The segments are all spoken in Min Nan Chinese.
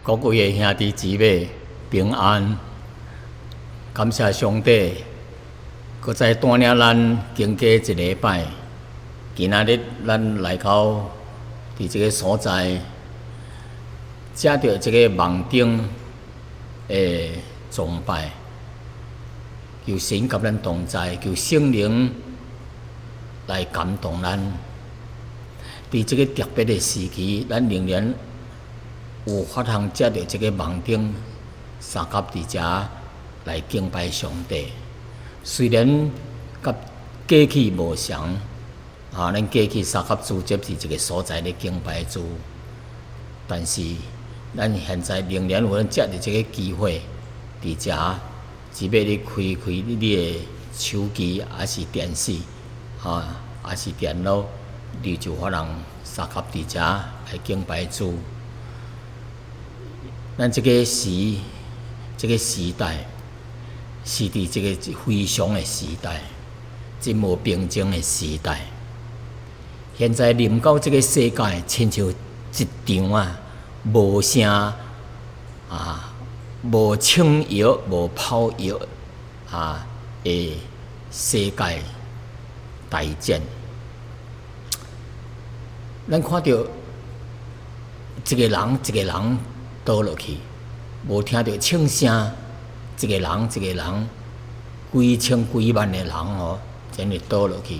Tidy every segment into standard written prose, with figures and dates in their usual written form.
各位的兄弟姊妹平安，感謝上帝，閣再帶領咱經過一禮拜，今仔日咱來到佇這个所在，藉著這个網頂的崇拜，求神佮咱同在，求聖靈來感動咱。佇這个特別的時期，咱仍然有法通藉著這个網頂相佮佇遮來敬拜上帝。雖然佮過去無相仝，啊，咱過去相佮聚集佇一个所在咧敬拜主，但是咱現在仍然有藉著這个機會，佇遮，只欲你開開你的手機，抑是電視，啊，抑是電腦，你就有法通相佮佇遮來敬拜主。咱這个時，這个時代，是佇這个非常的時代，真無平靜的時代。現在臨到這个世界，親像一場啊，無聲啊，無槍藥、無炮藥啊的世界大戰。咱看著一个人一个人倒落去，無聽著槍聲，一个人一个人，幾千幾萬的人哦，真的倒落去，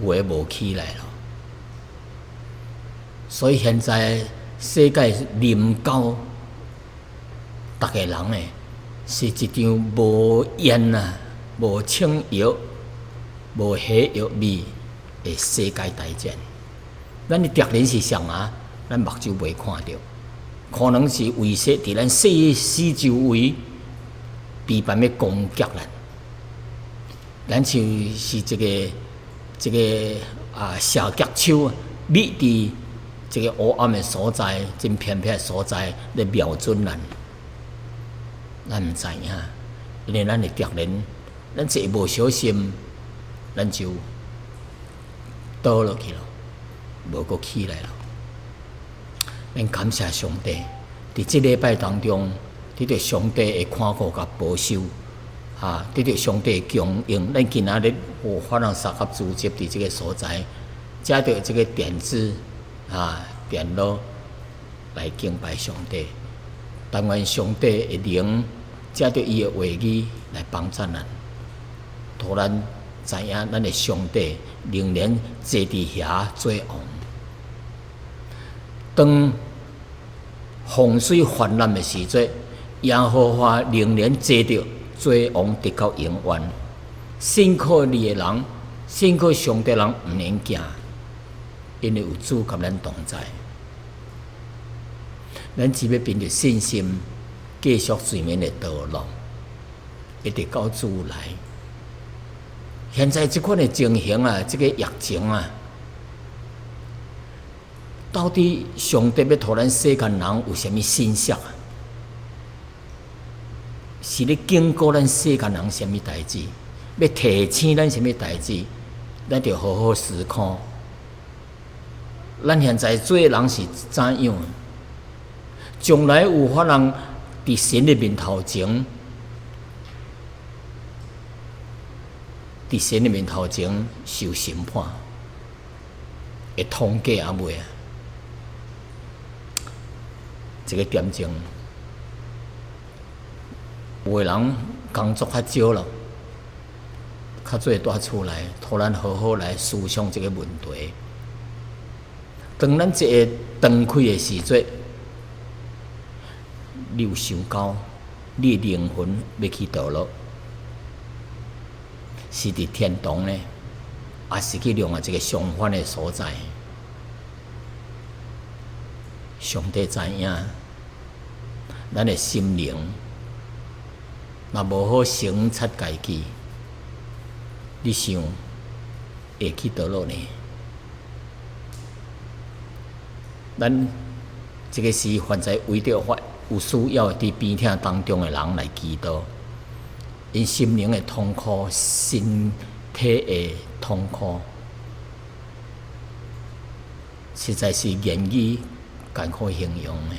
有的無起來咯。所以現在世界臨到逐个人的，是一場無煙啊、無槍藥、無火藥味的世界大戰。咱的敵人是啥啊？咱目睭袂看著。可能是威脅佇咱四四周圍，備辦欲攻擊咱。咱像是一个這个啊射擊手，覕佇這个黑暗的所在，真偏僻的所在咧瞄準咱。咱毋知影，因為咱的敵人，咱一無小心，咱就倒落去咯，無閣起來咯。咱感謝上帝，佇這禮拜當中，得著上帝的看顧佮保守，啊，得著上帝的供應。咱今仔日有法通相佮聚集佇這个所在，藉著這个電子啊電腦來敬拜上帝。但願上帝的靈藉著伊的話語來幫助咱，予咱知影咱的上帝仍然坐佇遐做王。當洪水泛濫的時陣，耶和華仍然坐著做王，直到永遠。信靠你的人，信靠上帝人，毋免驚，因為有主佮咱同在。咱只欲憑著信心，繼續前面的道路，一直到主來。現在這款的情形啊，這个疫情啊，到底上帝欲予咱世間人有啥物信息啊？是咧警告咱世間人啥物代誌？欲提醒咱啥物代誌？咱著好好思考。咱現在做人是怎樣？將來有法通佇神的面頭前，佇神的面頭前受審判，會通過抑未啊？一个點鐘，有的人工作較少咯，較濟蹛厝內，予咱好好來思想這个問題。當咱一个斷開的時陣，你有想到你的靈魂欲去佗落？是佇天堂呢，抑是去另外一个相反的所在？上帝知影，咱的心靈若無好省察家己，你想會去佗落呢？咱這个時現在為著有需要佇病痛當中的人來祈禱，𪜶心靈的痛苦、身體的痛苦，實在是言語艱苦形容的。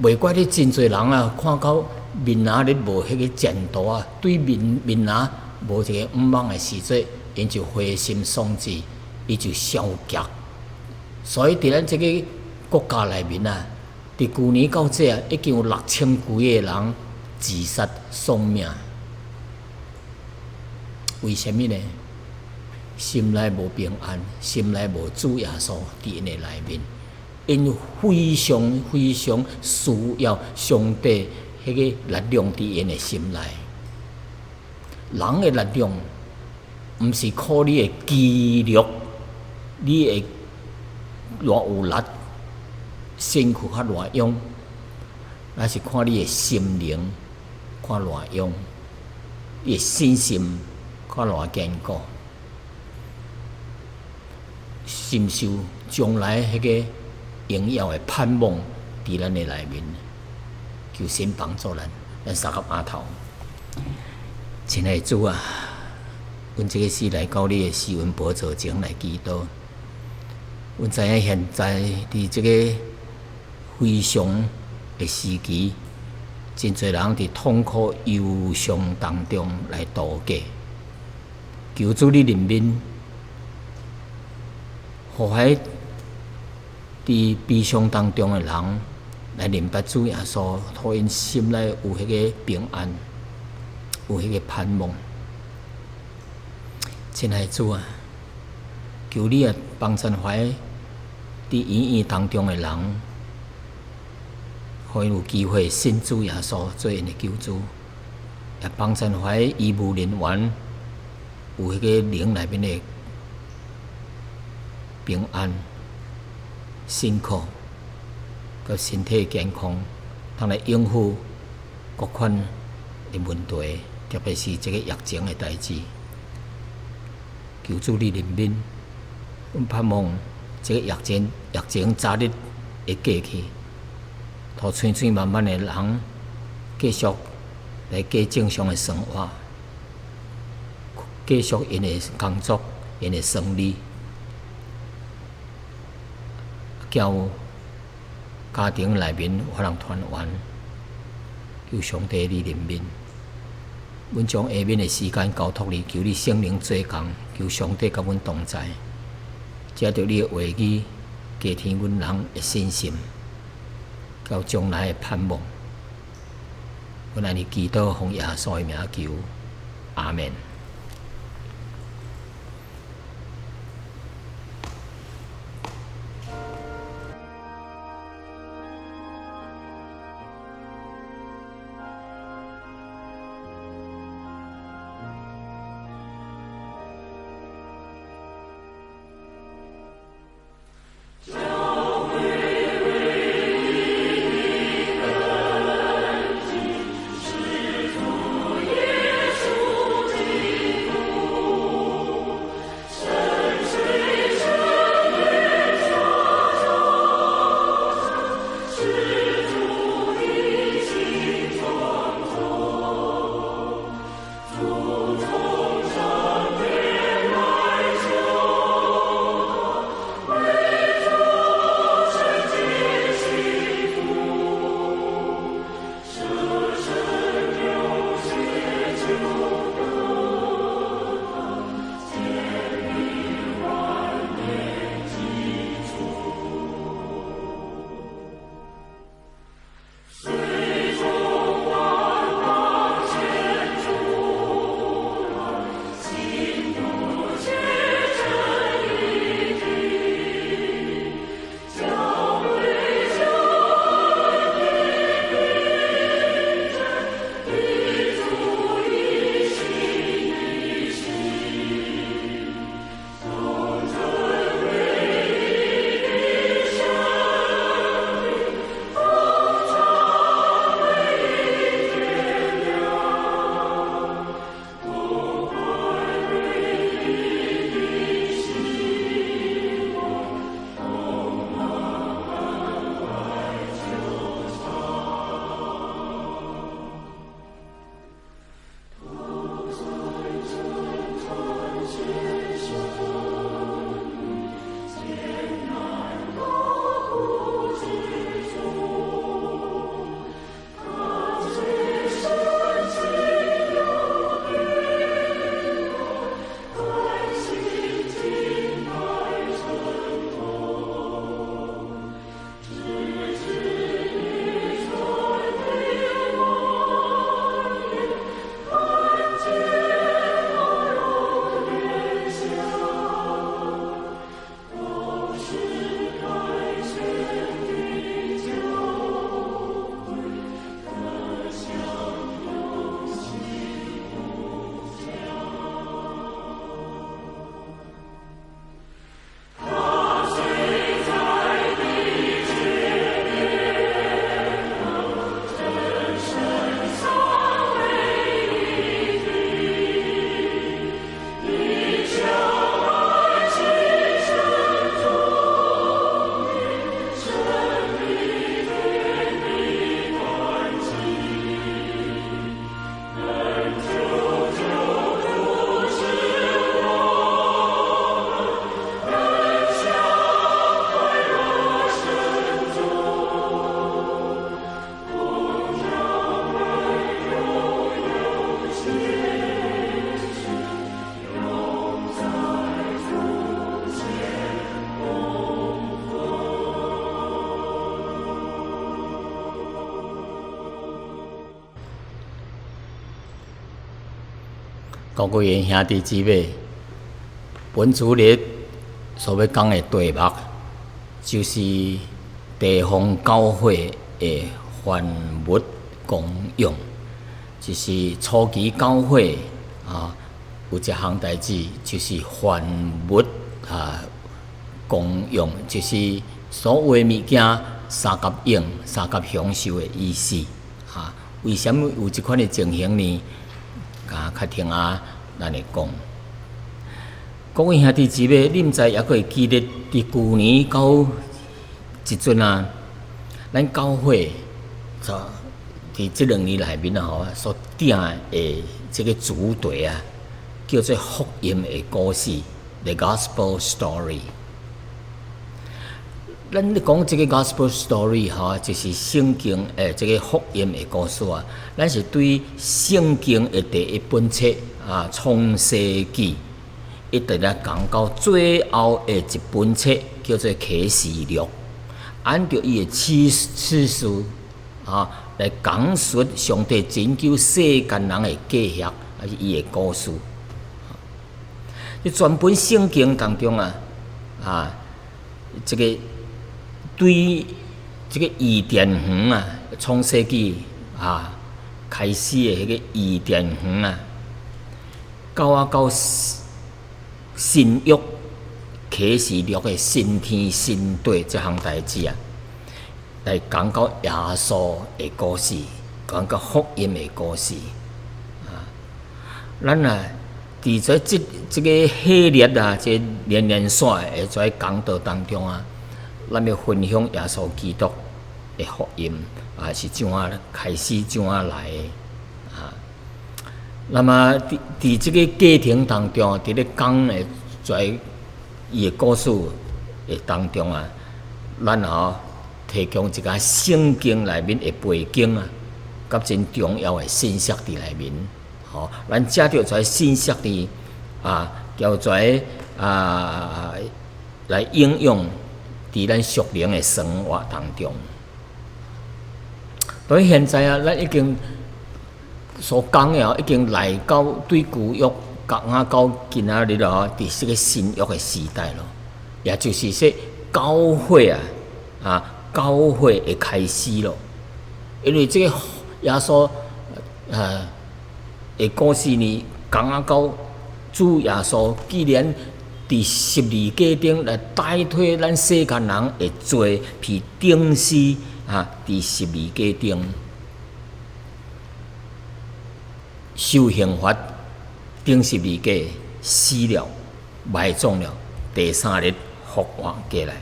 袂怪你真濟人啊，看到面仔咧無彼个前途啊，對面面仔無一个向望的時陣，𪜶就灰心喪志，伊就消極。所以佇咱這个國家內面啊，佇舊年到這啊，已經有6000幾个人自殺喪命。為啥物呢？心內無平安，心內無主耶穌佇𪜶的內面，𪜶非常非常需要上帝彼个力量佇𪜶的心內。人的力量，毋是靠你的肌肉，你會偌有力，身軀較偌勇，乃是看你的心靈看偌勇，你的信心看偌堅固，深受將來彼个榮耀的盼望佇咱的內面，求神幫助咱，咱相佮囥頭。親愛的主啊，阮這个時來到你的施恩寶座前來祈禱。阮知影現在佇這個非常的時期，真濟人佇痛苦憂傷當中來度過。求主你憐憫，予彼佇悲傷當中的人來認捌主耶穌，予𪜶心內有彼个平安，有彼个盼望。親愛的主啊，求你啊幫贊懷佇醫院當中的人，予𪜶有機會信主耶穌做𪜶的救主，也幫贊懷醫務人員有彼個靈內面的平安、辛苦、佮身體健康，通來應付各款的問題，特別是這个疫情的代誌。求主你憐憫，阮盼望這个疫情早日會過去，予千千萬萬的人繼續來過正常的生活，繼續𪜶的工作、𪜶的生理，叫家庭內面有人團圓。求上帝你憐憫，阮將下面的時間交託你，求你聖靈做工，求上帝佮阮同在，藉著你的話語，加添阮人的信心，佮將來的盼望。阮按呢祈禱，奉耶穌的名求，阿門。教會唯一的根基，是主耶穌基各位兄弟姊妹，本主日所欲講的題目，就是地方教會的凡物公用，就是初期教會啊，有一項代誌，就是凡物啊公用，就是所有的物件相佮用、相佮享受的意思。啊，為啥物有這款的情形呢？啊，較聽下咱來講。各位兄弟姊妹，你毋知猶閣會記得佇舊年到這陣啊，咱教會就佇這兩年內面啊吼，所定的這個主題啊，叫做福音的故事，The Gospel Story。咱咧講這個 Gospel Story 吼，就是聖經的這個福音的故事啊。咱是對聖經的第一本冊啊，創世記，一直來講到最後的一本冊，叫做啟示錄，按照伊的次序啊，來講述上帝拯救世間人的計劃，抑是伊的故事。佇全本聖經當中啊，啊，這個對這個伊甸園啊，創世記啊開始的彼個伊甸園啊，到新約啟示錄的新天新地這項代誌啊，來講到耶穌的故事，講到福音的故事啊。咱啊，佇這個系列啊，這連連線的這講道當中啊，咱欲分享耶穌基督的福音啊，是怎樣開始，怎樣來的啊？那麼佇這個過程當中，佇咧講的這伊的故事的當中啊，咱吼提供一個聖經內面的背景啊，佮真重要的信息佇內面。吼，咱藉著這信息佇啊，叫做啊來應用佇咱屬靈的生活當中。所以現在啊，咱已經所講的哦，已經來到對舊約夾仔到今仔日咯，佇這個新約的時代咯，也就是說，教會啊，啊，教會的開始咯。因為這個耶穌啊的故事呢，講仔到主耶穌既然佇十字架頂來代替咱世間人的罪，被釘死啊！佇十字架頂受刑罰，釘十字架死了，埋葬了，第三日復活過來，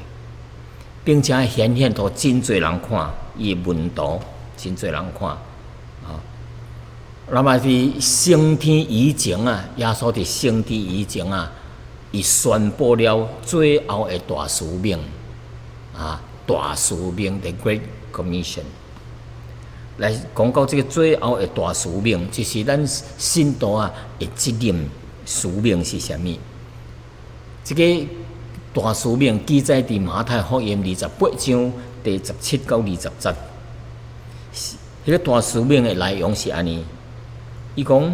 並且顯現予真濟人看，伊的門徒真濟人看啊。那麼佇升天以前啊，耶穌佇升天以前啊，伊宣布了最後的大使命啊，大使命 The Great Commission 來講到這個最後的大使命，就是咱信徒啊的責任使命是啥物？這個大使命記載佇馬太福音28章第17到20節。彼個大使命的內容是按呢，伊講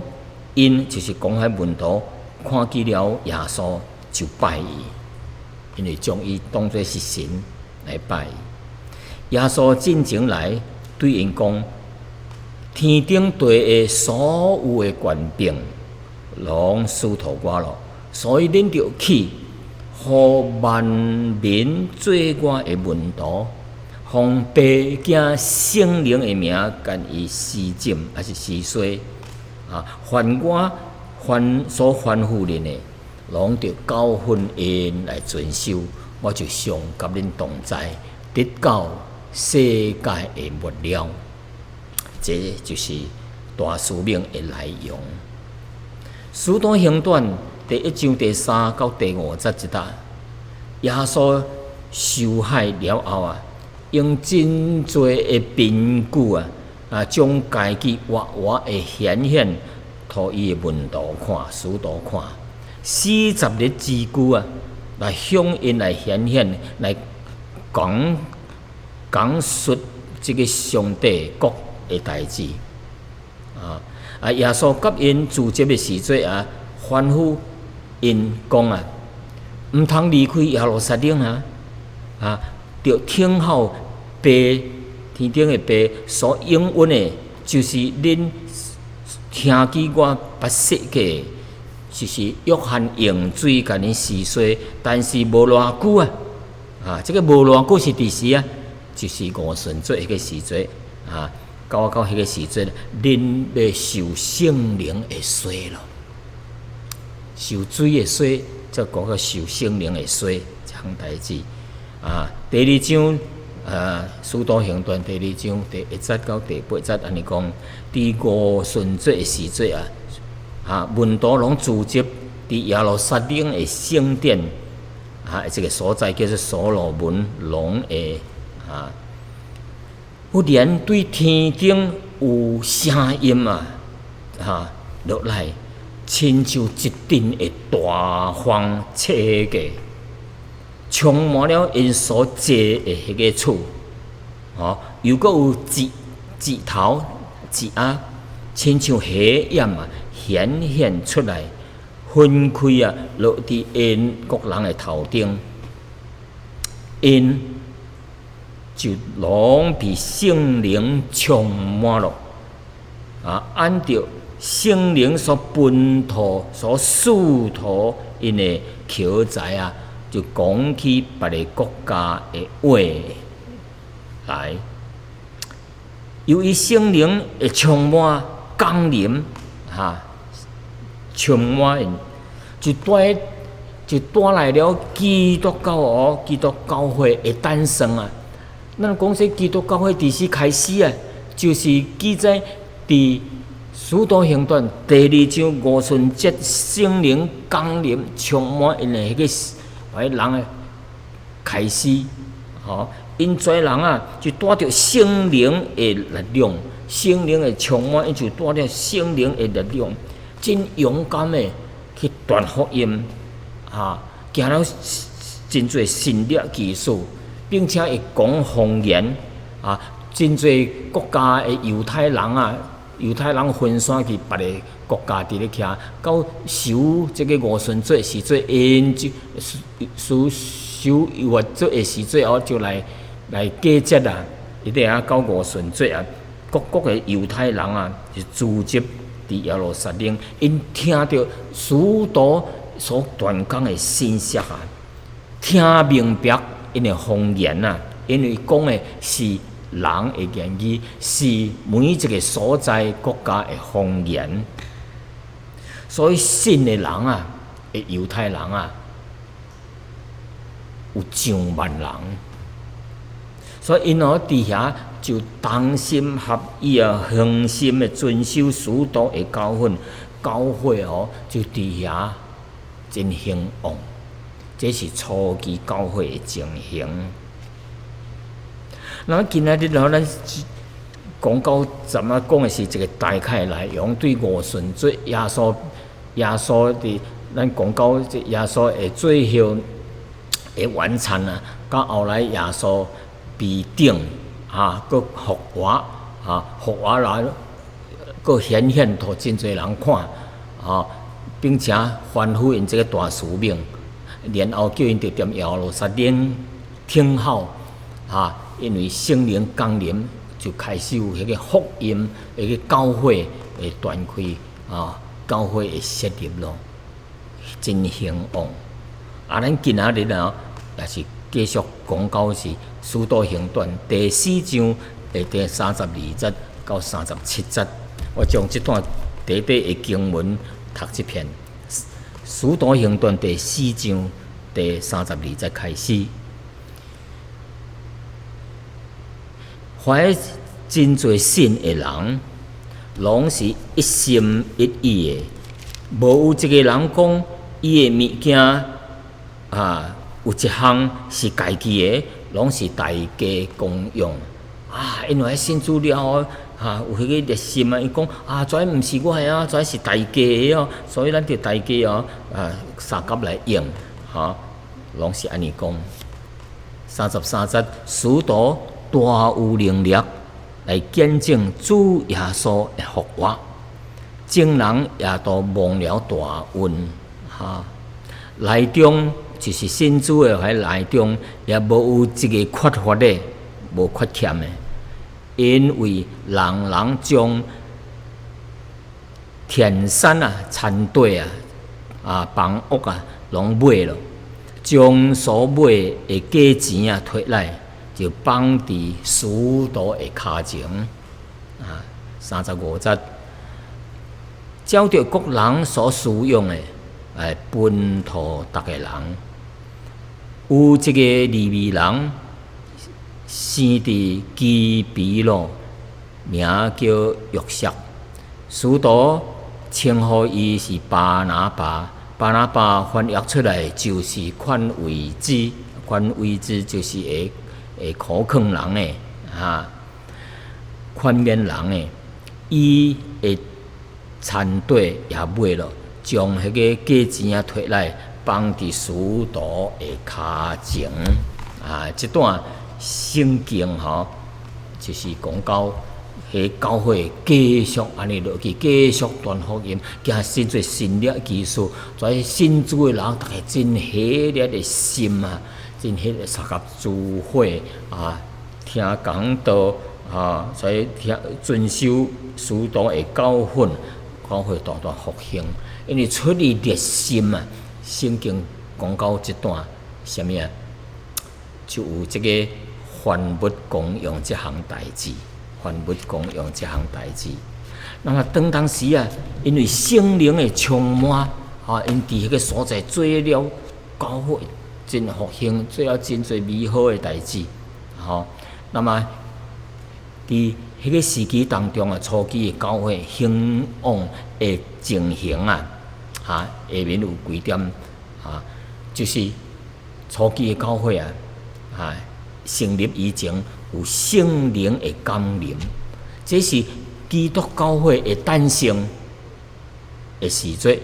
，𪜶就是講彼門徒看見了耶穌就拜伊，因為將伊當做是神來拜伊。耶穌進前來對𪜶講：天頂地下所有的權柄，攏賜予我咯，所以恁著去，予萬民做我的門徒，奉父子聖靈的名，共伊施浸，抑是施洗啊！凡我凡所吩咐恁的，攏著教訓𪜶來遵守，我就常佮恁同在，直到世界的末了。這就是大使命的內容。使徒行傳第1章第3到第5節這搭，耶穌受害了後啊，用真濟的憑據啊，啊，將家己活活的顯現，予伊的門徒看、使徒看，40日之久啊，來向𪜶來顯現，來講講述這個上帝國的代誌啊！啊，耶穌佮𪜶聚集的時陣啊，吩咐𪜶講啊，毋通離開耶路撒冷啊，啊，著等候爸天頂的爸所應允的，就是恁聽見我捌說過，就是約翰用水共恁施洗，但是無偌久啊，啊，這個無偌久是佇時啊，就是五旬節彼個時陣啊，到到彼個時陣，恁欲受聖靈的洗咯，受水的洗，則講個受聖靈的洗，這項代誌啊。第二章啊，使徒行傳第二章第1節到第8節按呢講，佇五旬節的時陣啊，啊，門徒攏聚集佇耶路撒冷的聖殿啊，這個所在叫做所羅門廊的啊。忽然對天頂有聲音啊，哈落來，親像一陣的大風吹過，充滿了𪜶所坐的彼個厝，吼，又閣有舌舌頭舌仔，親像火焰啊，顯現出來，分開啊，落佇𪜶各人的頭頂，𪜶就攏被聖靈充滿了，啊，按著聖靈所吩託、所賜予𪜶的口才啊，就講起別个國家的話來。由於聖靈的充滿降臨，哈，充滿𪜶，就帶來了基督教哦，基督教會的誕生啊。咱講說基督教會佇時開始啊，就是記載佇使徒行傳第二章五旬節聖靈降臨充滿𪜶的彼個彼人的開始，吼，𪜶遮人啊就帶著聖靈的力量，聖靈的充滿，𪜶就帶著聖靈的力量，真勇敢的去傳福音，啊，行了真濟神蹟奇事。並且會講方言啊！真濟國家的猶太人啊，猶太人分散去別个國家佇咧徛，到守這个五旬節時陣，𪜶就守守逾越節的時陣哦，就來來過節啊！一直啊到五旬節啊，各國的猶太人啊，就聚集佇耶路撒冷，𪜶聽著使徒所傳講的信息啊，聽明白。𪜶的方言啊，因為講的是人的言語，是每一個所在國家的方言，所以信的人啊，的猶太人啊，有上萬人，所以𪜶哦佇遐就同心合意啊，恆心的遵守使徒的教訓，教會哦就佇遐真興旺。這是初期教會的情形。那今仔日吼，咱講到怎啊講的是一個大概內容，對五旬節耶穌耶穌佇咱講到這耶穌的最後的晚餐啊，到後來耶穌被釘啊，閣復活啊，復活來閣顯現予真濟人看啊，並且吩咐𪜶這個大使命。然後叫𪜶佇踮耶路撒冷等候，哈，因為聖靈降臨，就開始有彼個福音，彼個教會會傳開，啊，教會會設立咯，真興旺。啊，咱今仔日啊，也是繼續講到是使徒行傳第四章的第32節到37節，我將這段短短的經文讀一遍。使徒行傳第四章第32節開始，凡真濟信的人，攏是一心一意的，無有一個人講伊的物件啊，有一項是家己的，攏是大家公用啊。因為信主了後，啊，有彼個熱心啊，伊講啊，這毋是我的啊，這是大家的哦，所以咱著大家哦，啊，相佮來用，吼，攏是按呢講。33節，使徒大有能力來見證主耶穌的復活，眾人也都蒙了大恩，哈！內中就是信主的喺內中，也無有一个缺乏的，無缺欠的，因為人人將田產啊、田地啊、房屋啊，攏賣了，將所賣的價錢啊提來，就放佇使徒的跤前，35節。照著各人所需用的，來分予逐个人。有一个利未人生佇基比魯，名叫約瑟。使徒稱呼伊是巴拿巴，巴拿巴翻譯出來就是勸慰子，勸慰子就是會會苦勸人的，勸勉人的。伊的田地也賣了，將彼个價錢啊提來放佇使徒的跤前。這段聖經吼，就是講到彼教會繼續按呢落去，繼續傳福音，行真濟神蹟奇事，所以信主的人逐家真火熱的心啊，真火熱參加聚會啊，聽講道啊，所以聽遵守使徒的教訓。教會大大復興，因為出於熱心啊。聖經講到這段，啥物啊？就有這个凡物公用這項代誌，凡物公用這項代誌。那麼當當時啊，因為聖靈的充滿，𪜶佇彼个所在做了教會真復興，做了真濟美好的代誌，吼。那麼佇彼个時期當中啊，初期的教會興旺的情形啊，下面有幾點啊，就是初期的教會啊，成立以前有聖靈的降臨，這是基督教會的誕生的時節，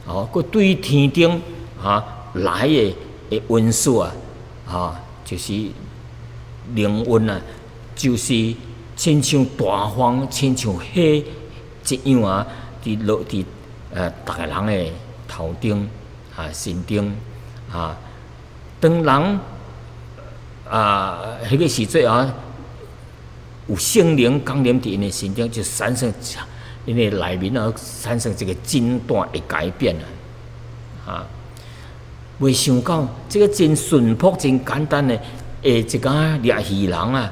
哦，閣對天頂來的恩賜啊，就是靈恩啊，就是親像大風，親像火一樣啊，佇落佇逐个人的頭頂啊、身頂啊。當人啊，彼个時陣啊，有聖靈降臨佇𪜶的身頂，就產生𪜶的內面啊，產生一个真大的改變啊！袂想到這个真淳樸、真簡單的，一個獵魚人啊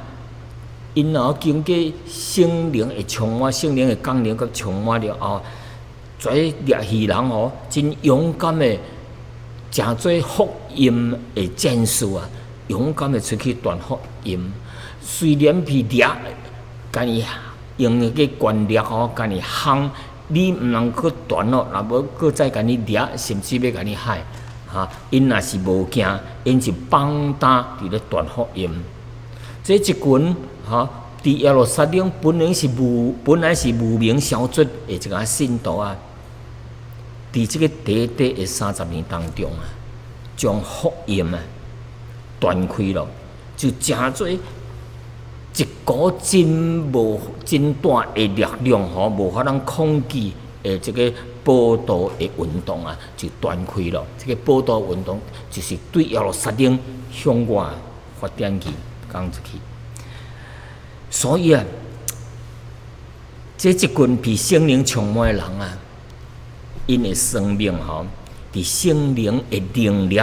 ，𪜶若經過聖靈的充滿，聖靈的降臨佮充滿了後，這獵魚人哦，真勇敢的，成做福音的戰士啊！勇敢的出去傳福音，雖然被掠，共伊用彼个權力吼，共伊夯，你毋通閣傳咯，若無閣再共你掠，甚至欲共你害，𪜶若是無驚，𪜶就放膽佇咧傳福音。這一群佇耶路撒冷本來是無名小卒的一个信徒啊，佇這个短短的30年當中啊，將福音啊傳開了，就成做一股真無真大的力量吼，無法通抗拒的這个佈道的運動啊，就傳開了。這个佈道運動就是對耶路撒冷向外發展去，講出去。所以啊，這一群被聖靈充滿的人啊，𪜶的生命吼，佇聖靈的能力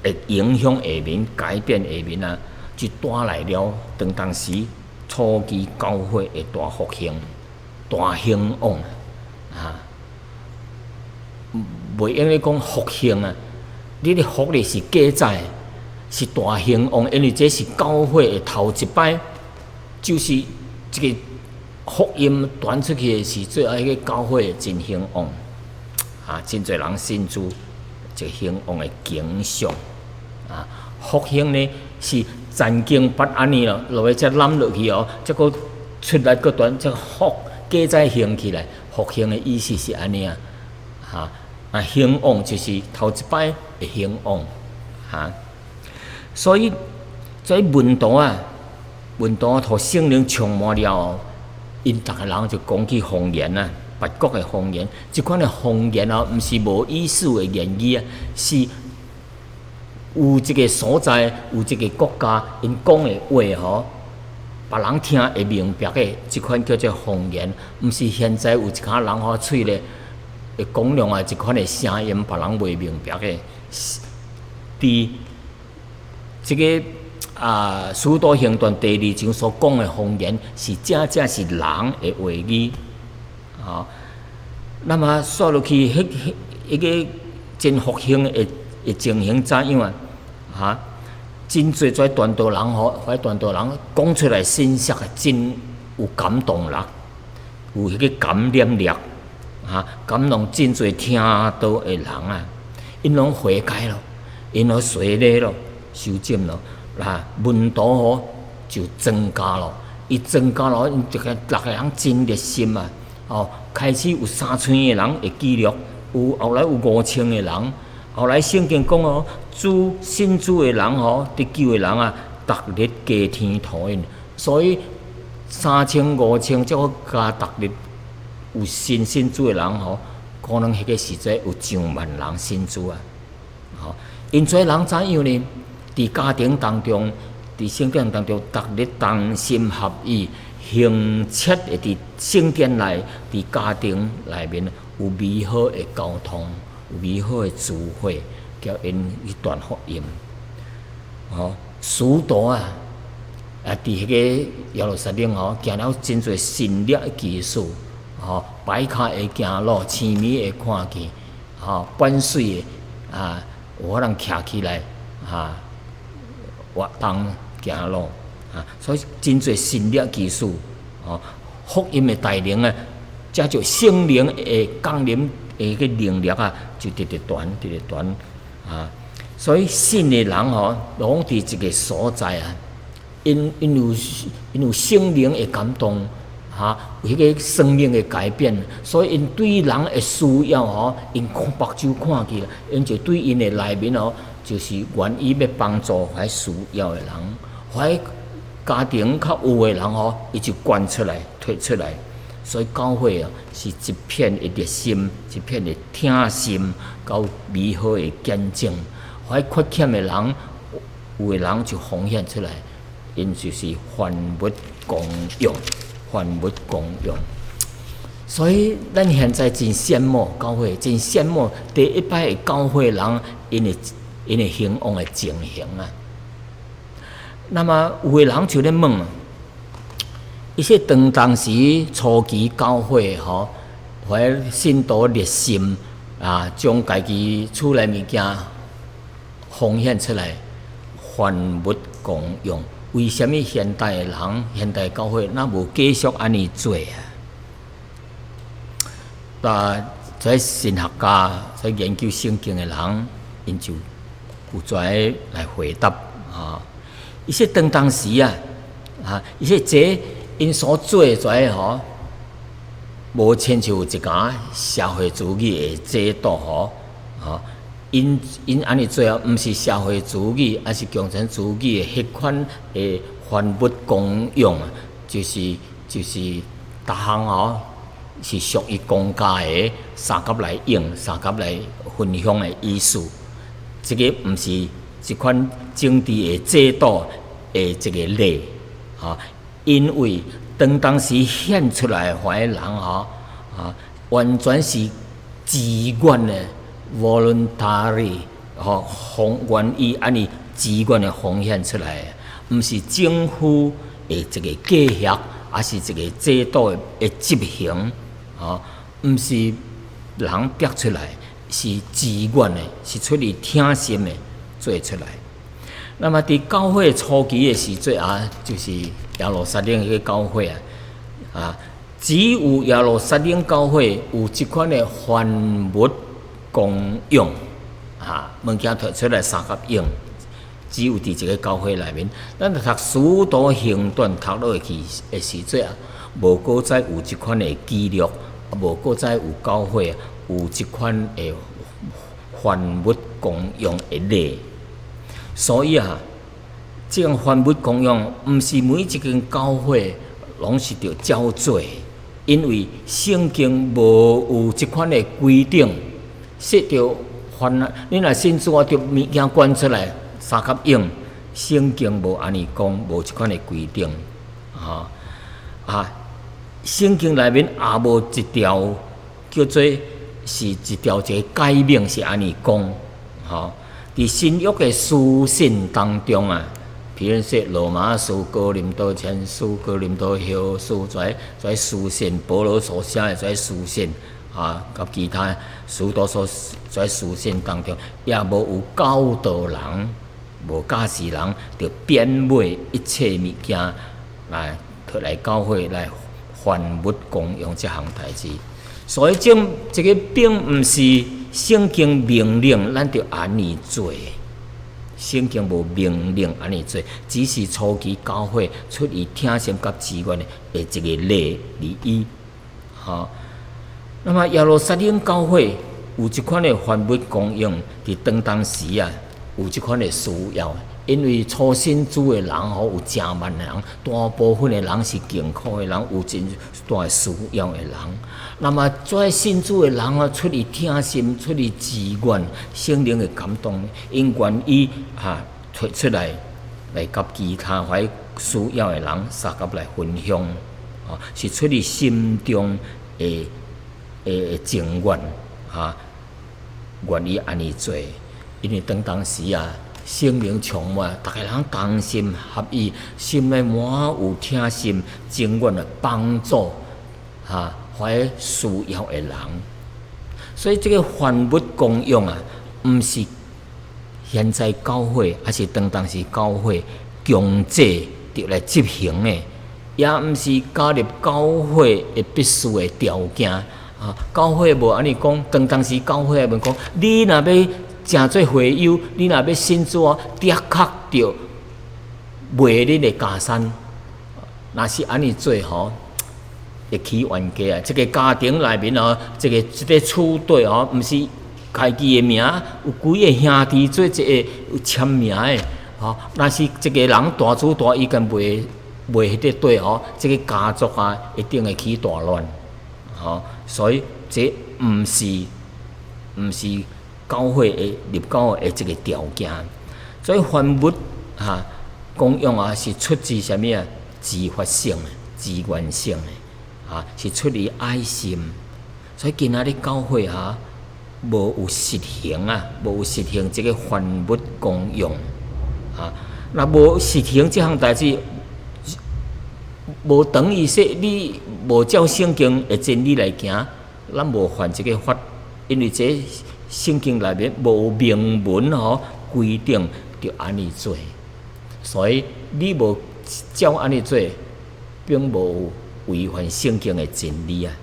的影響下面、改變下面啊，就帶來了當當時初期教會的大復興、大興旺啊！袂用咧講復興啊，你咧復的是記載，是大興旺，因為這是教會的頭一擺，就是這个福音傳出去的時，最後彼个教會真興旺啊，真濟人信主，一個興旺的景象啊。復興呢是曾經捌按呢咯，落尾才攬落去哦，才閣出來閣傳，才復加再興起來。復興的意思是按呢啊，興旺就是頭一擺的興旺，所以這門徒啊，門徒予聖靈充滿了後，𪜶逐个人就講起方言啊，別國的方言，這款的方言哦，毋是無意思的言語啊，是有一個所在，有一個國家，𪜶講的話吼，別人聽會明白的，這款叫做方言，毋是現在有一寡人吼喙咧會講另外一款的聲音，別人袂明白的。佇這個使徒行傳第二章所講的方言，是正正是人的話語，吼。那麼煞落去，彼彼個真復興的情形怎樣啊？哈，真濟這傳道人吼，遐傳道人講出來信息啊，真有感動力，有彼個感染力，哈，感動真濟聽道的人啊，𪜶攏悔改咯，𪜶攏洗禮咯，受浸咯，啊，門徒吼就增加咯，伊增加咯，𪜶這個逐个人真熱心啊，哦，開始有3000個人會記錄，有後來有5000個人，後來聖經講哦，主信主的人吼，得救的人啊，逐日加添塗𪜶，所以30005000，才閣加逐日有新信主的人吼，可能彼個時陣有上萬人信主啊，吼，𪜶這人怎樣呢？佇家庭當中，佇聖殿當中，逐日同心合意，恆切的佇聖殿內，佇家庭內面有美好的溝通，有美好的聚會，叫𪜶去傳福音。吼，使徒啊，啊，佇彼個耶路撒冷吼，行了真濟神蹟奇事，吼，跛跤會行路，青耳會看見，吼，半死的啊，有法通徛起來，啊，活動行路，啊，所以真濟神蹟奇事，吼，福音的大能啊，藉著聖靈的降臨的個能力啊，就直直傳，直直傳，啊，所以信的人吼，攏佇一個所在啊，𪜶有聖靈的感動，哈，有彼個生命的改變，所以𪜶對人的需要吼，𪜶看目睭看見，𪜶就對𪜶的內面吼，就是願意欲幫助遐需要的人，遐家庭較有的人吼，伊就捐出來、提出來。所以教會啊，是一片的熱心，一片的疼心，佮美好的見證。遐缺欠的人，有的人就奉獻出來，𪜶就是凡物公用，凡物公用。所以咱現在真羨慕教會，真羨慕第一擺的教會人，𪜶的興旺的情形啊。那麼有的人就咧問，伊說當當時初期教會吼，遐信徒熱心啊，將家己厝內物件奉獻出來，凡物公用。為啥物現代的人、現代教會若無繼續按呢做啊？啊，這神學家、這研究聖經的人，𪜶就有跩來回答啊。伊說當當時啊，啊，伊說這𪜶所做的跩吼，無親像一個社會主義的制度吼，啊，𪜶按呢做啊，毋是社會主義，抑是共產主義的彼款的凡物公用啊，就是逐項吼是屬於公家的，相佮來用，相佮來分享的意思。這个毋是這款政治的制度的一個例，吼，因為當當時獻出來的遐人吼，啊，完全是自願的，voluntary，吼，奉願意按呢自願的奉獻出來，毋是政府的一個計劃，抑是一個制度的執行，吼，毋是人逼出來，是自願的，是出於疼心的做出來。那麼佇教會初期的時陣啊，就是耶路撒冷彼個教會啊，啊，只有耶路撒冷教會有這款的凡物公用，啊，物件提出來相佮用，只有佇一个教會內面。咱讀使徒行傳讀落去的時陣啊，無閣再有這款的記錄，無閣再有教會有這款的凡物公用的例。所以啊，這種凡物公用，毋是每一間教會攏是著照做。因為聖經無有這款的規定，說著凡你若信主啊，著物件捐出來相佮用。聖經無按呢講，無這款的規定，吼啊！聖經內面也無一條叫做是一條一個誡命是按呢講，吼。佇新約的書信當中啊，比如說羅馬書、哥林多前書、哥林多後書，這書信，保羅所寫的這書信，啊，佮其他使徒所這書信當中，也無有教導人，無教示人，著變賣一切物件來提來教會來凡物公用這項代誌。所以，這個並毋是聖經命令咱著按呢做。聖經無命令按呢做，只是初期教會出於疼心佮自願的一個禮而已。吼，那麼耶路撒冷教會有這款的凡物公用，佇當當時啊，有這款的需要，因為初信主的人吼有誠萬人，大部分的人是窮苦的人，有真大需要的人。那麼這信主的人啊，出於疼心，出於自願，聖靈的感動，𪜶願意哈提出來，來佮其他懷需要的人相佮來分享，哦，是出於心中的的情願，哈，願意按呢做。因為當當時啊，聖靈充滿，逐个人同心合意，心內滿有疼心，情願來幫助哈懷需要的人。所以這個凡物公用啊，毋是現在教會，抑是當當時教會強制著來執行的，也毋是加入教會的必須的條件。啊，教會無按呢講，當當時教會也無講，你若欲成做會友，你若欲信主啊，的確著賣恁的家產。若是按呢做吼，會起冤家啊！這個家庭內面哦，這個厝底吼，毋是家己的名，有幾個兄弟做一個有簽名的吼。若是一個人大主大意見賣賣彼個底吼，這個家族啊，一定會起大亂吼。所以這毋是教會的入教會的這個條件。所以凡物哈公用啊，是出自啥物啊？自發性的、自願性的，啊，是出於愛心。所以今仔日教會哈，無有實行啊，無有實行這個凡物公用啊。若無實行這項代誌，無等於說你無照聖經的真理來行，咱無犯這個法，因為這聖經內面無明文吼規定著按呢做，所以你無照按呢做，並無違反聖經的真理啊！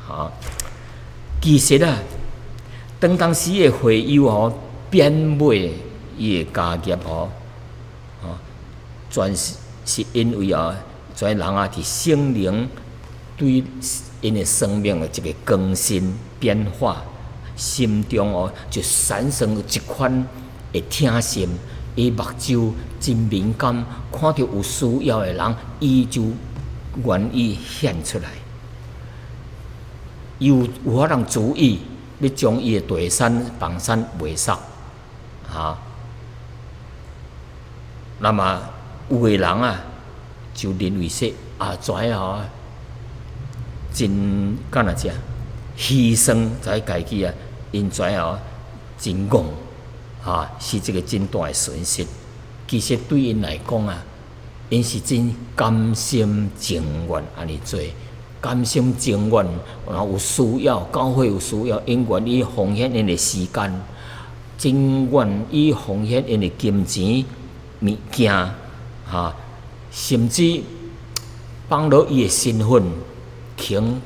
吼，其實啊，當當時的會友吼變賣伊的家業吼，吼，全是是因為啊，這人啊，佇聖靈對𪜶的生命的一個更新變化，心中哦就產生一款的疼心，伊目睭真敏感，看著有需要的人，伊就願意獻出來。伊有法通主意，欲將伊的地產、房產賣捒，哈。那麼有的人啊，就認為說啊，這吼真敢若這犧牲在家己啊，𪜶這吼真戇，哈，是一個真大的損失。其實對𪜶來講啊，𪜶是真甘心情願按呢做，甘心情願，然後有需要，教會有需要，𪜶願意奉獻𪜶的時間，真願意奉獻𪜶的金錢、物件，哈，甚至放落伊的身份，肯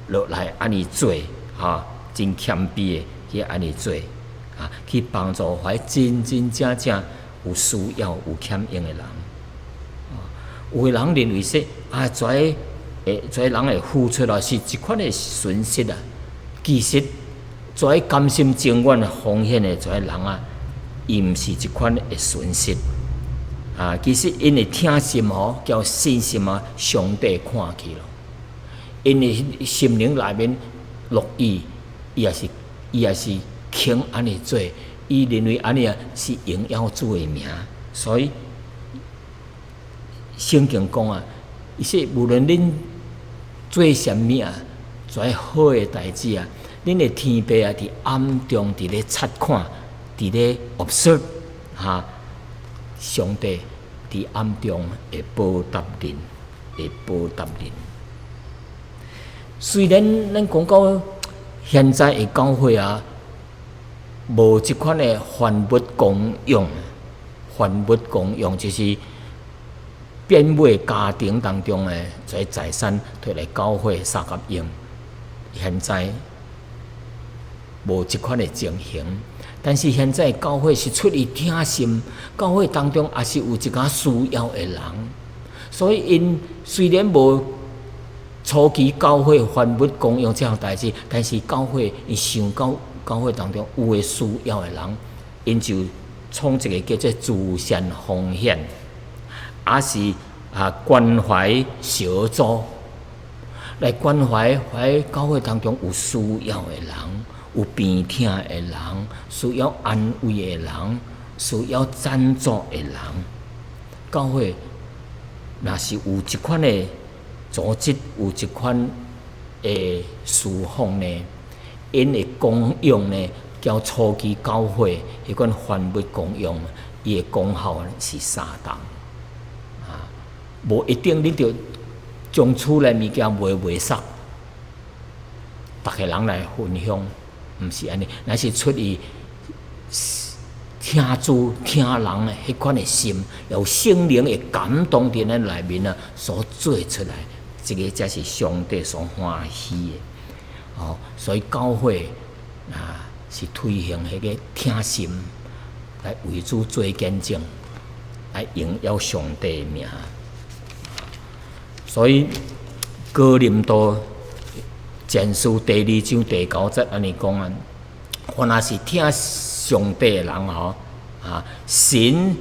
落來按呢做，哈，真謙卑的去按呢做，啊，去幫助懷真真正正有需要、有欠用的人。有的人認為說，啊，這會這人會付出來是一款的損失啊。其實，這甘心情願奉獻的這人啊，伊毋是一款的損失。啊，其實𪜶的疼心吼，佮信心啊，上帝看去咯。𪜶的心靈內面樂意，伊也是肯按呢做，伊認為按呢啊是榮耀主的名，所以聖經講啊，伊說無論恁做啥物啊，做好的代誌啊，恁的天父啊，佇暗中佇咧察看，佇咧 observe 哈，上帝佇暗中會報答恁，會報答恁。雖然咱講到現在的教會啊，無這款的凡物公用，凡物公用就是變賣家庭當中的這財產，提來教會相佮用。現在無這款的情形，但是現在教會是出於疼心，教會當中也是有一寡需要的人，所以𪜶雖然無初期教會凡物公用這項代誌，但是教會伊想到教會當中有的需要的人，𪜶就創一個叫做慈善奉獻，抑是啊關懷小組，來關懷懷教會當中有需要的人，有病痛的人，需要安慰的人，需要贊助的人。教會若是有這款的組織，有這款的事奉呢，𪜶的功用呢，較初期教會彼款凡物公用，伊的功效是相同。啊，無一定你著將厝內物件賣袂煞，逐个人來分享，毋是按呢，乃是出於疼主疼人的彼款的心，有聖靈的感動佇咱內面啊，所做出來，這个才是上帝所歡喜的。哦，所以教會啊是推行彼个疼心，來為主做見證，來榮耀上帝的名。所以哥林多前書第二章第九節按呢講啊，凡若是疼上帝的人吼，啊神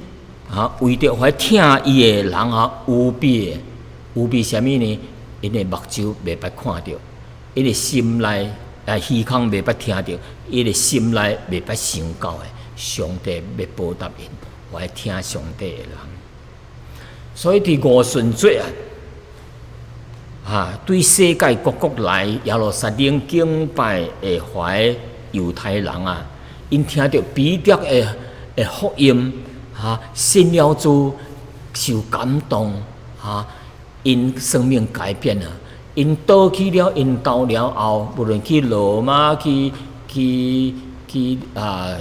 啊為著懷疼伊的人吼，預備的預備啥物呢？𪜶的目睭袂捌看著，𪜶的心內啊耳孔袂捌聽著，𪜶的心內袂捌想到的，上帝欲報答𪜶，懷疼上帝的人。所以佇五旬節啊，啊，對世界各國來耶路撒冷敬拜的懷猶太人啊，𪜶聽著彼得的福音，哈，信了主，受感動，哈，𪜶生命改變啊！𪜶倒去了，𪜶到了後，無論去羅馬，去啊，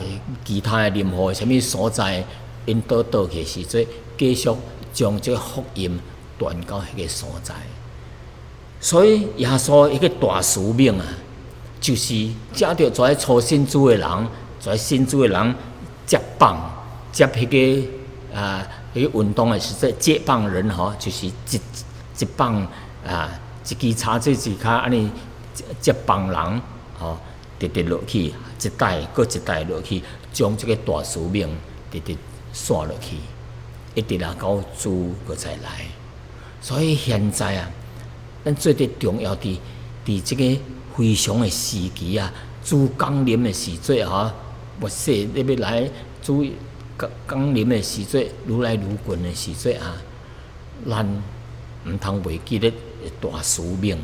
其他的任何啥物所在，𪜶倒倒去時陣，繼續將這個福音傳到彼個所在。所以耶穌彼個大使命啊，就是藉著這初信主的人，這信主的人接棒，接彼個啊，彼個運動的時陣，接棒人吼，就是一一棒啊，一支叉子一跤按呢接棒人吼，直直落去，一代閣一代落去，將這個大使命直直紲落去，一直啊到主閣再來。所以現在啊，咱做得重要佇佇這個非常的時期啊，主降臨的時節吼，末世咧欲來主降降臨的時節，愈來愈近的時節啊，咱毋通袂記得大使命，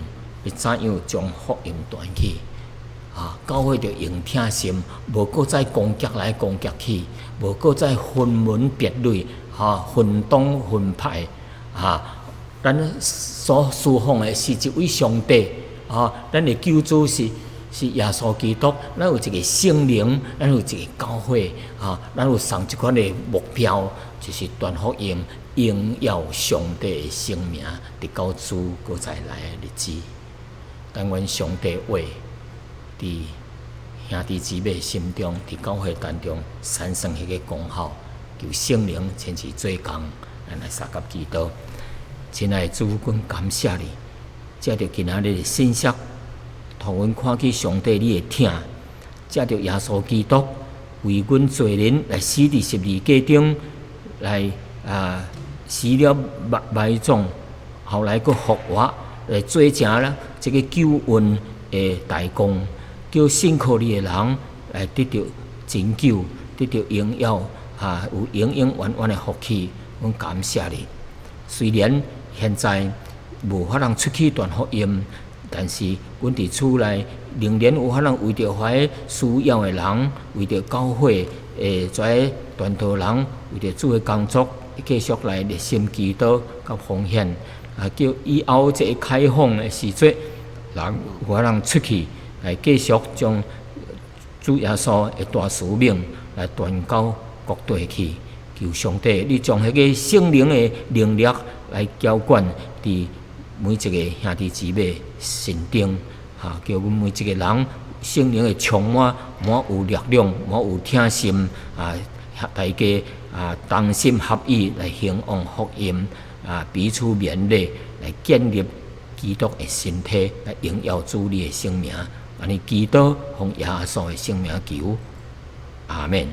欲怎樣將福音傳去？啊，教會著用疼心，無閣再攻擊來攻擊去，無閣再分門別類，哈，分黨分派，啊，咱所侍奉的是一位上帝，啊，咱的救主是耶穌基督，咱有一個聖靈，咱有一個教會，啊，咱有仝一款的目標，就是傳福音，榮耀上帝的聖名，直到主閣再來的日子。但願上帝話佇兄弟姊妹心中，佇教會當中產生彼個功效，求聖靈親自做工，咱來相佮祈禱。親愛的主，阮感謝你，藉著今仔日的信息，予阮看見上帝你的疼，藉著耶穌基督為阮罪人來死佇十字架頂，來啊死了埋埋葬，後來閣復活，來做證啦，這个救恩的大功，叫信靠你的人來得著拯救，得著榮耀，有永永遠遠的福氣。阮感謝你。雖然現在無法通出去傳福音，但是阮佇厝內仍然有法通為著遐需要的人，為著教會的這傳道人，為著主的工作，繼續來熱心祈禱佮奉獻。叫以後這个開放的時節，人有法通出去來繼續將主耶穌的大使命來傳到各地去。求上帝，你將彼个聖靈的能力來澆灌佇每一个兄弟姊妹身頂，叫阮每一个人聖靈會充滿，滿有力量，滿有疼心，大家同心合意來興旺福音，彼此勉勵，來建立基督的身體，來榮耀主你的聖名。按呢祈禱，奉耶穌的聖名求，阿們。